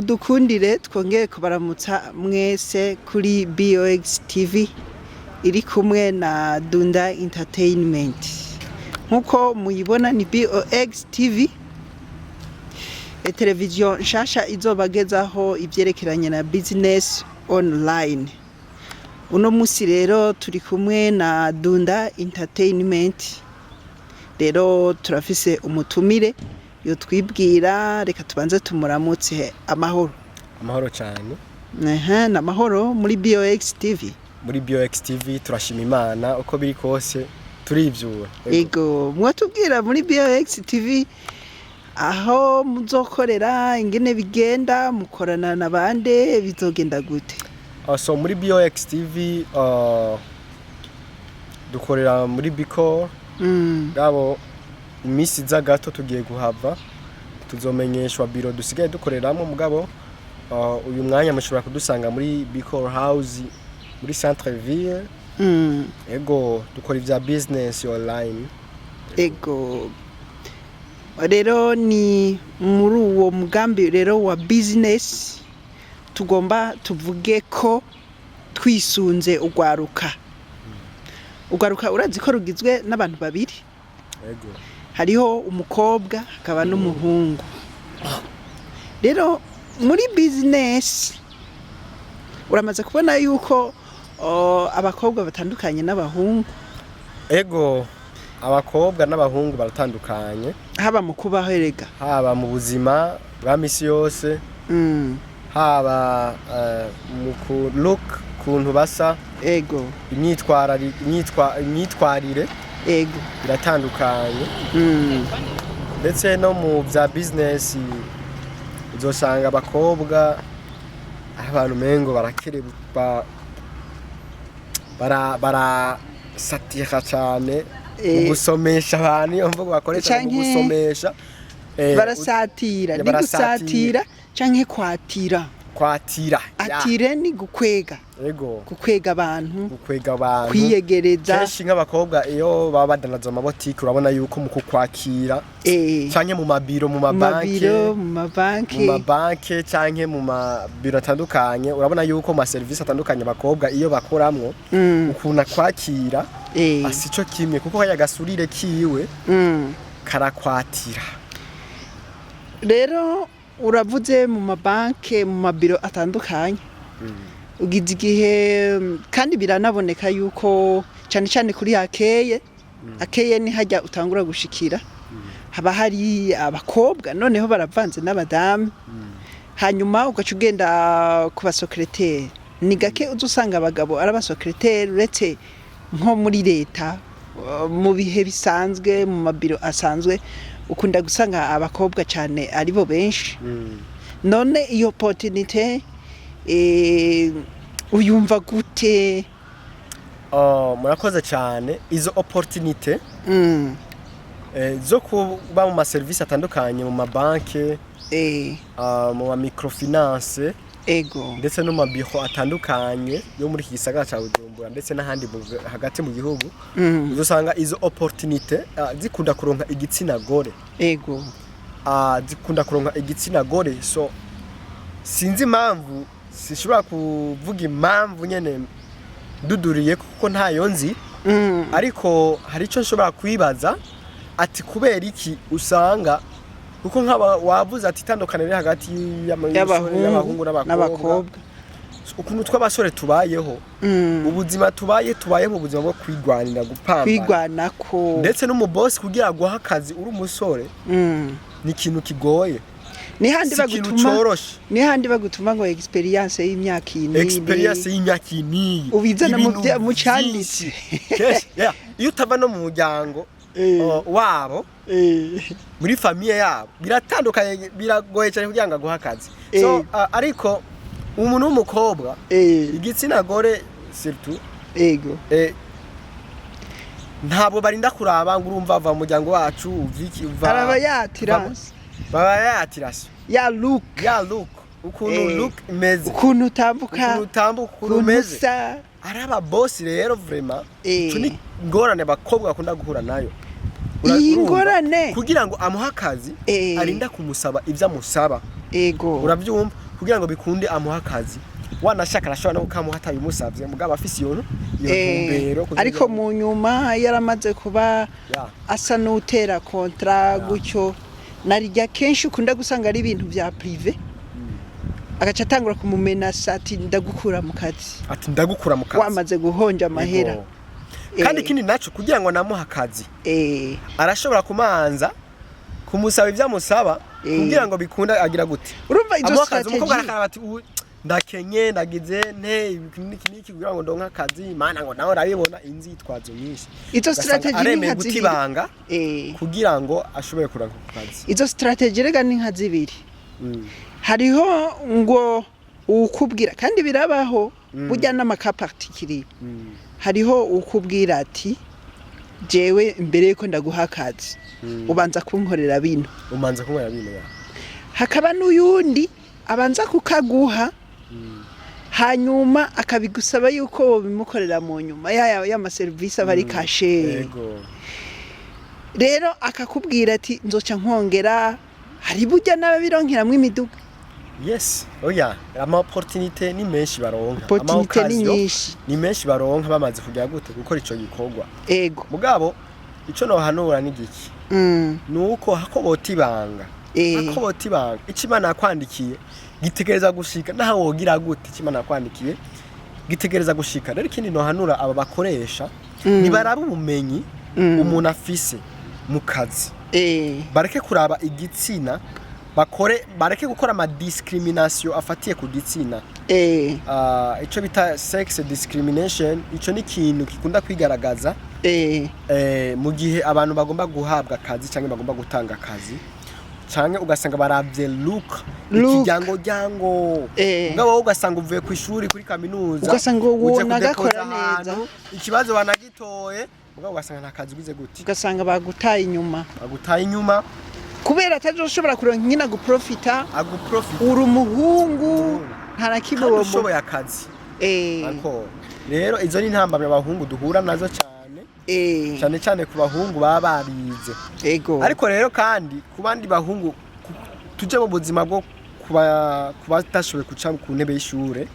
Mudukundire twongere kubaramutsa mwese kuri BOX TV iri kumwe na Dunda Entertainment. Nkuko muyibona, ni BOX TV, televiziyo nshasha izobagezaho ivyerekeranye na business online. Uno musi rero turi kumwe na Dunda Entertainment. Rero turafise umutumire yotwibwira. Reka tubanze tumuramutse. Amahoro? Amahoro cyane. Ehe, ni amahoro muri BOX TV. Muri BOX TV turashima Imana, uko biri kose turivyura. Ego, mwatubwira muri BOX TV aho muzokorera, ingene bigenda, mukorana na bande, bizogenda gute? So muri BOX TV dukorera muri Bicor. Gabo iminsi iza gato tugiye kuhava, tuzomenyeshwa biro dusigaye dukoreramo. Mugabo uyu mwanya mushobora kudusanga muri Bicor House, muri centre ville. Ego, dukora ivya business online. Ego, rero ni muri uwo mugambi rero wa business tugomba tuvuge ko twisunze urwaruka. Urwaruka urazi ko rugizwe n'abantu babiri. Ego. Hariho umukobwa, hakaba n'umuhungu. Rero muri business uramaze kubona yuko abakobwa batandukanye n'abahungu. Ego, abakobwa n'abahungu baratandukanye. Haba mu kubaho erega. Haba mu buzima bwa misi yose, haba mu ku look, kuntu basa, imyitwarire biratandukanye. Ndetse no mu bya business uzosanga abakobwa ari abantu mengo barakere, barasatira cyane mu gusomesha abantu. Iyo mvugo bakoresha mu gusomesha. Barasatira. Ya, ni barasatira. Gusatira canke kwatira. Kwatira ya. Attirer ni gukwega. Gukwega abantu. Gukwega abantu. Kwiyegereza. Kenshi nk'abakobwa iyo baba badanaza amabotike, urabona yuko mu kukwakira canke mu mabiro, mu mu mabanki, mabiro, mu mu mabanki, mabanki canke mu mabiro atandukanye, urabona yuko mu maserivisi atandukanye abakobwa iyo bakoramwo, ukuntu akwakira sico kimwe, kuko kaya gasurire kiwe karakwatira. Rero uravuze mu mabanki, mu mabiro atandukanye, ugize igihe kandi biranaboneka yuko cyane cyane kuri akeye, akeye ni hajya utangura gushikira, haba hari abakobwa noneho baravanze n'abadamu. Hanyuma ugaca ugenda ku basokereteri, ni gake uza usanga abagabo ari abasokereteri, uretse nko muri leta. Mu bihe bisanzwe, mu mabiro asanzwe, ukunda gusanga abakobwa cyane aribo benshi. None iyo opportunité uyumva gute? Oh, murakoze cyane. Izo opportunité zo kuba mu maserivisi atandukanye, mu mabanki, mu ma microfinance, ndetse no mu mabiro atandukanye yo muri iki gisagara ca Bujumbura, ndetse n'ahandi hagati mu gihugu, uzosanga izo opportunité zikunda kuronka igitsina gore. Zikunda kuronka igitsina gore. So sinzi impamvu, sinshobora kuvuga impamvu nyene nduduriye kuko ntayo nzi. Ariko hari icyo nshobora kwibaza ati kubera iki usanga, kuko nk'aba wavuze ati itandukaniro riri hagati y'abahungu y'abahungu n'abakobwa, n'abakobwa. Ukuntu tw'abasore tubayeho, ubuzima tubayeho mu buzima bwo kwigwanira, gupambana, kwigwanako. Ndetse n'umubosi kugira aguhe akazi uri umusore ni ikintu kigoye. Ni handi Si ikintu bagutuma coroshe. Ni handi bagutuma ngo experience y'imyaka iyi n'iyi. Experience y'imyaka iyi n'iyi. Ubizana mu Ibintu mu canditse. vyinshi. Kenshi, yeah, iyo utava no mu muryango wabo, muri famille yabo, biratandukanye, biragoye cyane kugira ngo aguhe akazi. So ariko umuntu w'umukobwa, igitsina gore surtout, ntabwo barinda kuraba ngo urumva ava mu muryango wacu, uva iki, uva araba yatirance. Baba yatirase. Ya look. Ya look, ukuntu look imeze, ukuntu utambuka, ukuntu utambuka, ukuntu ukuntu umeze. usa. Ari ababosi rero vraiment, ico ni ingorane abakobwa bakunda guhura nayo. Iyi Urumva? ngorane. Kugira ngo amuhe akazi, arinda kumusaba ibyo amusaba. Urabyumva? Kugira ngo bikunde amuha akazi, wanashaka arashobora no kukamuha atabimusavye, mugabo afise iyo ntumbero kugira Ariko mu nyuma yaramaze kuba asa n'utera contrat gutyo, narirya kenshi ukunda gusanga ari ibintu vya privé, agaca atangura kumumenasa ati: "Ndagukura mu kazi." Ati: "Ndagukura mu kazi." Wamaze guhonja amahera. Yego. Kandi ikindi naco, kugira ngo namuha akazi, arashobora kumanza kumusaba ibyo amusaba kugira ngo bikunde agira gute? Urumva izo Amuha akazi, umukobwa strategy arakaraba ati: "Ubu ndakenye, ndagize nte iki n'iki n'iki kugira ngo ndonke akazi, mana ngo nawe urabibona inzitwazo nyinshi." Izo Ugasanga strategy ni aremeye nka guta zibiri. ibanga kugira ngo ashobore kuranka ku kazi. Izo strategy rega ni nka zibiri. Hariho ngo ukubwira, kandi birabaho burya n'ama cas particulier, hariho ukubwira ati: "Jewe mbere yuko ndaguha akazi, ubanza kunkorera bino." Umanza kunywera bino ya. Hakaba n'uyundi abanza kukaguha, hanyuma akabigusaba yuko wobimukorera mu nyuma ya y'amaserivisi aba ari caché. Rero akakubwira ati: "Nzoca nkongera." Hari burya n'ababironkeramwo imiduga. Yes, oya, ama opportunité ni menshi baronka. Opportunité ni Ama occasion nyinshi. ni menshi baronka bamaze kugira gute? Gukora ico gikorwa. Mugabo ico nohanura ni giki? Nuko hako bota ibanga, hako bota ibanga, ico Imana yakwandikiye gitegereza gushika, naho wogira gute, ico Imana yakwandikiye gitegereza gushika. Rero ikindi nohanura aba bakoresha, nibaraba ubumenyi umuntu afise mu kazi, bareke kuraba igitsina, bakore, bareke gukora ama discrimination afatiye ku gitsina. Ico bita sex discrimination, ico ni ikintu gikunda kwigaragaza mu gihe abantu bagomba guhabwa akazi cyangwa bagomba gutanga akazi, canke ugasanga baravye look, Look. ikiryango ryango. Mugabo wowe ugasanga uvuye ku ishuri, kuri kaminuza, Ugasanga uje uwo nagakora kudepoza neza. ahantu, ikibazo banagitoye, mugabo ugasanga nta kazi ugize gute? Ugasanga bagutaye inyuma. Bagutaye inyuma. Kubera atazoshobora kuronka nyine aguprofita. Aguprofita. Uri umuhungu, nta na kimwe Kandi ushoboye akazi. Ariko rero izo ni intambamyi abahungu duhura nazo cyane, cyane cyane ku bahungu baba barize. Ariko rero kandi ku bandi bahungu, tuje mu buzima bwo kuba batashoboye guca ku ntebe y'ishure.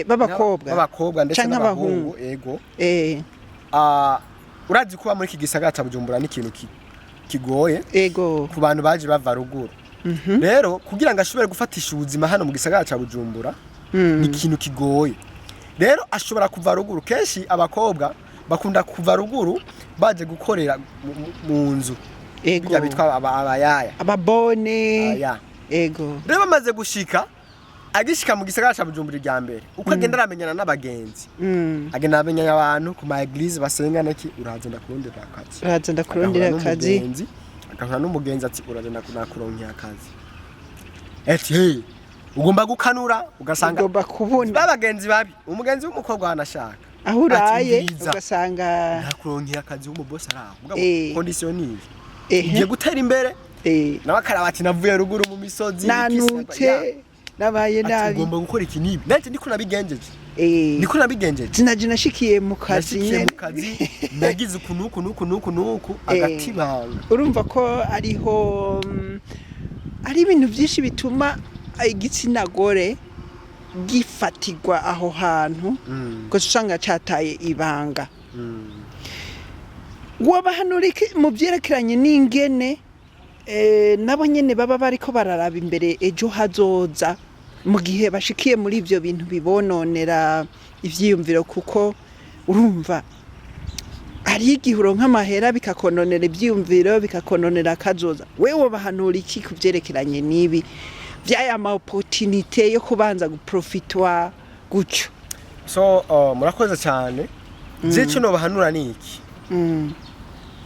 B'abakobwa. B'abakobwa ndetse Canke n'abahungu, ego. Urazi kuba muri iki gisagara ca Bujumbura ni ikintu kigoye ku bantu baje bava ruguru. Rero kugira ngo ashobore gufatisha ubuzima hano mu gisagara ca Bujumbura ni ikintu kigoye. Rero ashobora kuva ruguru, kenshi abakobwa bakunda kuva ruguru baje gukorera mu nzu, bijya bitwa abayaya. Ababone. Aya. Rero bamaze gushika, agishika mu gisagara ca Bujumbura irya mbere, uko agenda aramenyana n'abagenzi, agenda aramenyana abantu ku ma église basenga naki: "Uraza ndakurondera akazi." Uraza ndakurondera Agahura akazi. n'umugenzi, agahura n'umugenzi ati: "Uraza nakuronkera akazi." Ati: "Hey, ugomba gukanura." Ugasanga Ugomba kubona. babagenzi babi, umugenzi w'umukobwa wanashaka Aho uraye. Ati: "Umviriza, Ugasanga nakuronkera akazi w'umubosi araho, mugabo condition ni iyi, ugiye gutera imbere." Nawe akaraba ati: "Navuye ruguru mu misozi." Nanutse, nabaye Ati: nabi. "Ugomba gukora iki n'ibi." Nanjye niko nabigenjeje. Niko nabigenjeje. Sinaje nashikiye mu kazi Nashikiye mu nyene. kazi, nagize uku nuku nuku nuku nuku, agatibanga. Urumva ko ariho ari ibintu byinshi bituma igitsina gore gifatirwa aho hantu, gusa usanga cataye ibanga. Wabahanura iki mu byerekeranye n'ingene nabo nyene baba bariko bararaba imbere ejo hazoza, mu gihe bashikiye muri ivyo bintu bibononera ivyiyumviro? Kuko urumva hariho igihe uronka amahera bikakononera ivyiyumviro, bikakononera akazoza. Wewe wobahanura iki ku vyerekeranye n'ibi vy'aya ma opportunité yo kubanza guprofitwa gutyo? So murakoze cyane. Je ico nobahanura ni iki?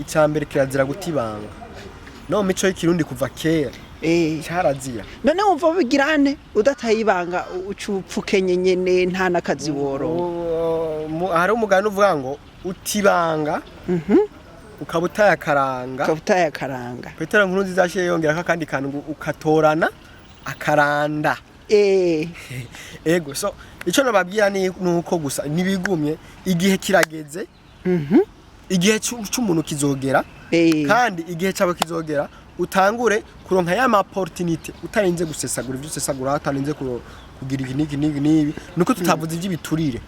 Icya mbere, kirazira guta ibanga. No mu mico y'ikirundi kuva kera cyarazira. None wumva bigirane udataye ibanga, uca upfukenye nyene, nta n'akazi woronka? Hari umugani uvuga ngo utibanga ukaba utaye akaranga. Ukaba utaye akaranga. Petero Nkuru Nziza yaciye yongerako akandi kantu ngo ukatorana akaranda. Ego, so ico nababwira ni nuko gusa nibigumye, igihe kirageze, igihe c'umuntu kizogera, kandi igihe cyawe kizogera utangure kuronka ya ma opportunité utarinze gusesagura ivyo usesagura, utarinze Kugira iki n'iki n'iki n'ibi, nuko tutavuze iby'ibiturire.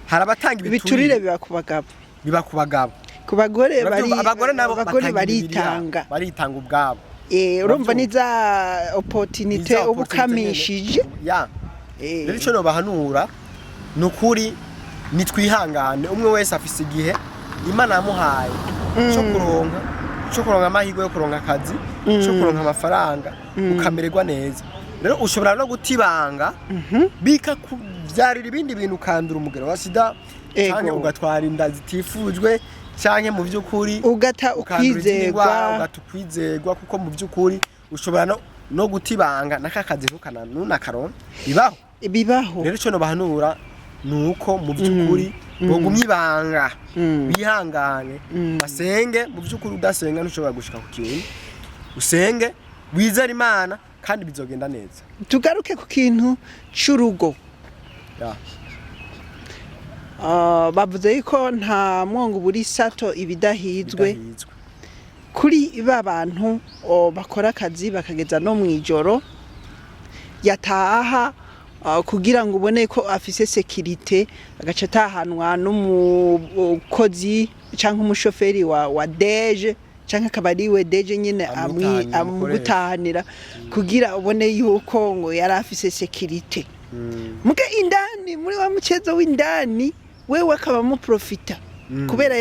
Hari abatanga ibiturire. Ibiturire Biba ku bagabo. Biba ku bagabo. Ku bagore bari Urabyumva? Abagore nabo abagore batanga imibiri yabo, baritanga. Baritanga ubwabo. Urumva Urabyumva? ni za opportunité Ni za uba opportunité ukamishije. nyene. Ya. Rero icyo nobahanura ni ukuri, nitwihangane. Umwe wese afise igihe Imana yamuhaye cyo kuronka amahirwe yo kuronka akazi, cyo kuronka amafaranga, ukamererwa neza. Rero ushobora no guta ibanga, bikakubyarira ibindi bintu, ukandura umugero wa sida, canke ugatwara inda zitifujwe, canke mu by'ukuri ugata ukandura izindi ukwizerwa. ndwara, ugata ukwizerwa, kuko mu by'ukuri ushobora no guta ibanga n'aka kazi ntunakaronke. Bibaho. Bibaho. Rero icyo nobahanura ni uko mu by'ukuri bogumya ibanga, bihangane, basenge. Mu by'ukuri udasenga ntushobora gushika ku kintu. Usenge, wizere Imana, kandi bizogenda neza. Tugaruke ku kintu c'urugo. Ya. Ah, bavuze yuko nta mwongo buri sato ibidahizwe. Bidahizwe. Kuri ba bantu bakora akazi bakageza no mu ijoro, yataha, kugira ngo ubone ko afise sécurité, agaca atahanwa n'umukozi canke umushoferi wa DG, canke akaba ariwe DG nyene amutahanye, amugutahanira kugira ubone yuko ngo yari afise sécurité. Muga indani muri wa mucezo w'indani, wewe akaba amuprofita kubera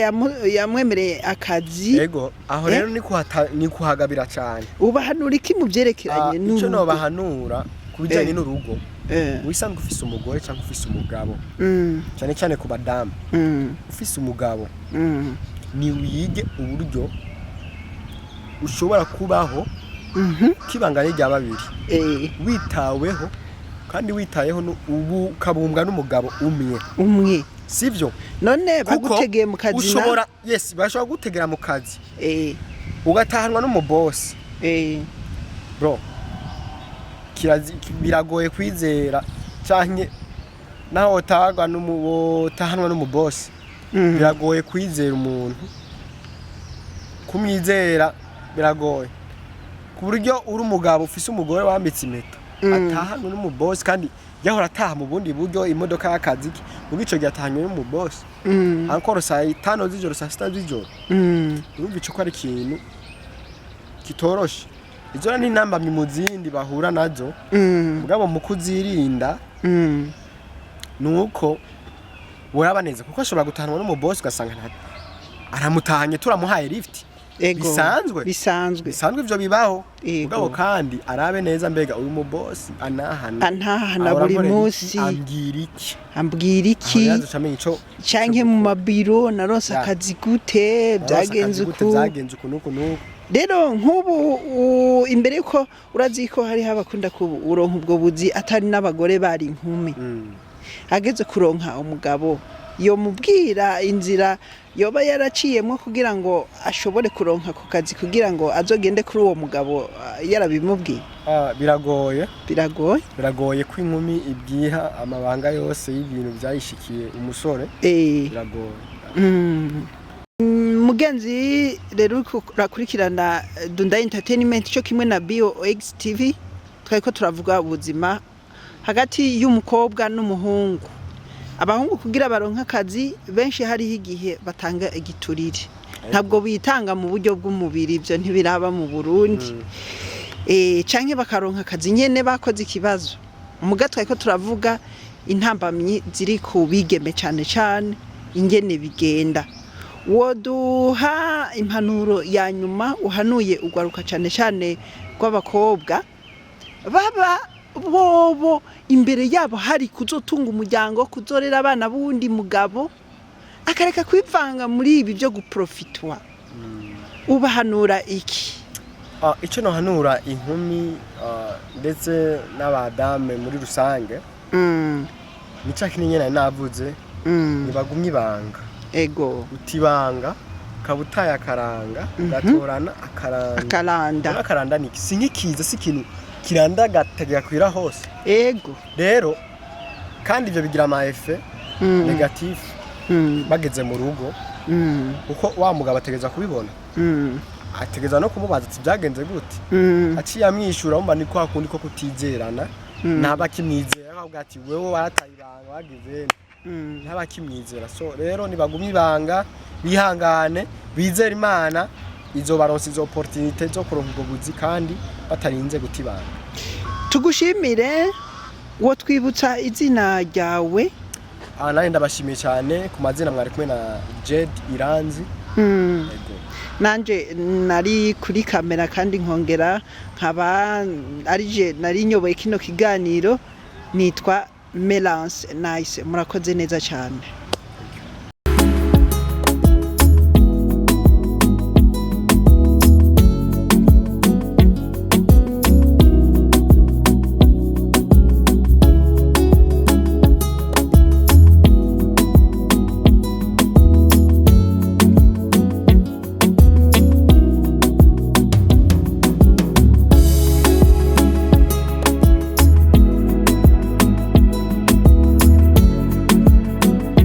yamwemereye akazi. Ego, aho Eh? rero ni kuhagabira cyane. Ubahanura iki mu byerekeranye Icyo n'urugo? nobahanura ku bijyanye n'urugo, wisanzwe ufise umugore cyangwa ufise umugabo, cyane cyane ku badamu, ufise umugabo, ni wige uburyo ushobora kubaho kibanga rya babiri, witaweho kandi witayeho, ubu ukabumbwa n'umugabo umwe. Umwe. Sivyo? None Kuko bagutegeye mu kazi na ushobora, yes, bashobora gutegera mu kazi, ugatahanwa n'umubosi. Bro, biragoye kwizera, canke naho wotahwa wotahanwa n'umubosi, biragoye kwizera umuntu, kumwizera biragoye, ku buryo uri umugabo ufise umugore wambitse impeta, atahanwe n'umubosi, kandi yahora ataha mu bundi buryo, imodoka y'akazi ke, ubwo ico gihe atahanywe n'umubosi ankoro saa 5 z'ijoro, saa 6 z'ijoro. Urumva ico ko ari ikintu kitoroshe. Izo ni intambamyi mu zindi bahura nazo. Mugabo mu kuzirinda ni uko buraba neza, kuko ashobora gutahanwa n'umubosi, ugasanga aramutahanye, turamuhaye lift. Ego. Bisanzwe. Bisanzwe. Bisanzwe, ivyo bibaho. Ego. Mugabo kandi arabe neza, mbega uyu mubosi anahana antahana ahora buri ankorera iki? munsi, Ambwira iki? Ambwira iki? Aho rero azoca amenya ico Canke mu mabiro naronse Ya. akazi gute? Naronse Byagenze akazi gute? uku. Byagenze uku n'uku n'uku. Rero nk'ubu imbere yuko urazi ko hariho abakunda kuronka ubwo buzi atari n'abagore, bari inkumi, ageze kuronka umugabo, yomubwira inzira yoba yaraciyemo kugira ngo ashobore kuronka ako kazi, kugira ngo azogende kuri uwo mugabo yarabimubwiye? Ah, biragoye. Biragoye. Biragoye ko inkumi ibwiha amabanga yose y'ibintu byayishikiye umusore. Biragoye. Mugenzi rero uriko urakurikirana Dunda Entertainment cyo kimwe na BOX TV, twariko turavuga ubuzima hagati y'umukobwa n'umuhungu. Abahungu kugira baronke akazi, benshi hariho igihe batanga igiturire. Ntabwo bitanga mu buryo bw'umubiri, ibyo ntibiraba mu Burundi, canke bakaronka akazi nyene bakoze ikibazo. Muga twariko turavuga intambamyi ziri ku bigeme cane cane, ingene bigenda. Woduha impanuro ya nyuma uhanuye ugwaruka, cane cane rw'abakobwa, baba bobo imbere yabo hari kuzotunga umuryango, kuzorera abana b'uwundi mugabo, akareka kwivanga muri ibi byo guprofitwa? Ubahanura iki? Ah, icyo nohanura inkumi, ndetse n'abadame muri rusange, ni cya kintu nyene nari navuze: ntibagumye ibanga. Uta ibanga ukaba utaye akaranga, ugatorana akaranda. Akaranda. Rero akaranda ni iki? Si nk'ikiza, si ikintu kirandagata gikwira hose. Rero kandi ibyo bigira ama effet négatif bageze mu rugo, kuko wa mugabo ategereza kubibona, ategereza no kumubaza ati: "Byagenze gute?" Aciye amwishyura, wumva ni kwa kundi ko kutizerana. Ntaba akimwizera, akavuga ati: "Wewe warataye ibanga, wagize." Ntaba akimwizera. So rero nibagumye ibanga, bihangane, bizere Imana izobaronsa izo opportunité zo kuronka ubwo buzi kandi batarinze guta ibanga. Tugushimire. Wo twibutsa izina ryawe? Ah, nanjye ndabashimiye cyane. Ku mazina mwari kumwe na Jed Iranzi. Ego. Nanje nari kuri kamera kandi nkongera nkaba arije nari nyoboye kino kiganiro, nitwa Melance Nice. Murakoze neza cyane.